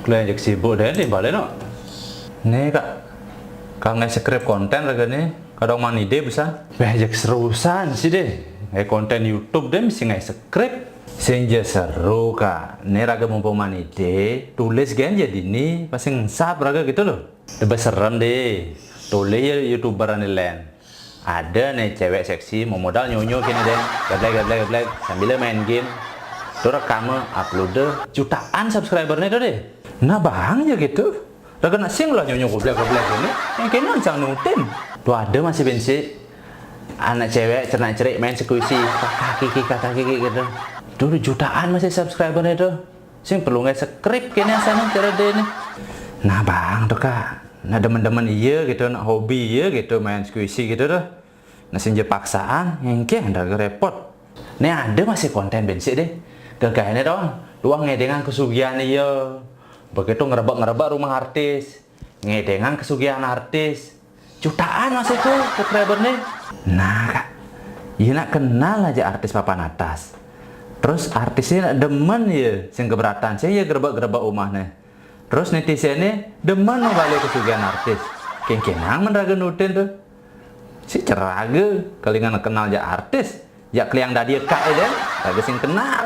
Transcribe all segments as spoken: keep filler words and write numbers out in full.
Bleh, jeg sibuk deh, di balik no. Nih, Kak. Kak nge-script konten raga nih. Kadang mani deh bisa. Beh, jeg serusan sih deh. Eh, konten YouTube deh mesti nge-script. Sing je seru, Kak. Nih raga mumpung mani deh, tulis gen jadi nih, pasti ngesap raga gitu loh. Lebih serem deh. Tulis ya YouTuber ane len. Ada nih cewek seksi, mau modal nyonyo gini deh. Geblek, geblek, geblek. Sambil main game. Tuh rekam, upload deh. Jutaan subscribernya tuh deh. Nah, bang ya gitu. Raga nak sing lah nyonyo geblek, geblek gini. Yang kena ancang nutin. Tuh ada masih bensi. Anak cewek cernak-cerik main squishy. Kakak kiki, kakak kiki gitu. Tuh jutaan masih subscribernya tuh. Sing perlu nge-script kene sana cara deh nih. Nah, bang tuh, Kak. Nah, demen-demen iya gitu, nak hobi iya gitu, main squishy gitu tuh. Nah, sing je paksaan, engke ndak repot. Nih ada masih konten bensi deh. Gagahnya dong, tuang ngedengan kesugihan iya. Begitu ngerebak-ngerebak rumah artis. Ngedengan kesugihan artis. Jutaan masih tuh subscriber nih. Nah, Kak. Iya nak kenal aja artis papan atas. Terus artisnya nak demen ya, sing keberatan, sing ya gerebak-gerebak rumahnya. Terus netizennya demen mau balik kesugihan artis. Kengkenang men raga nutin tuh. Si ceraga, kelingan kenal ja artis. Ya keliang dadi kak ya deh, raga sing kenal.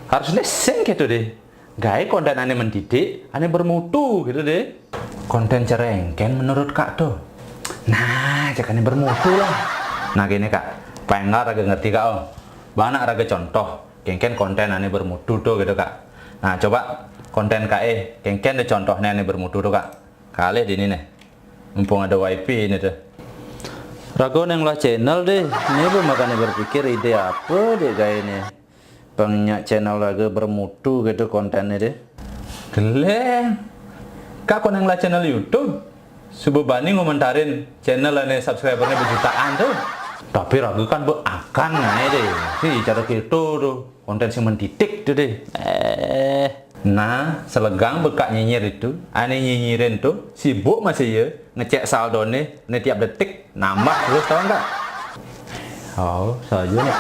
Harusnya sing gitu deh. Gawe konten ane mendidik, ane bermutu gitu deh. Konten cerengken menurut kak tuh. Nah, cek ane bermutu lah. Nah gini kak, pengen raga ngerti kak om. Banyak raga contoh, kengken konten ane bermutu tuh gitu kak. Nah coba konten kak eh, kengken deh contohnya ane bermutu tuh kak. Kalih di ini nih. Mumpung ada wifi ini tuh. Raga neng lah channel deh. Ini belum makanya berpikir ide apa deh gawe ini. Banyak channel raga bermutu gitu kontennya deh. Geleng. Kak kok neng lah channel YouTube. Subuh bani ngomentarin channel ane subscribernya berjutaan tuh. Tapi raga kan beakan ae deh. Si cara gitu tuh. Konten sing mendidik tuh deh. Eh. Nah, selegang bekak nyinyir itu, ane nyinyirin tuh, sibuk masih ya, ngecek saldone, nih tiap detik, nambah terus, tahu nggak? Oh, saja nih.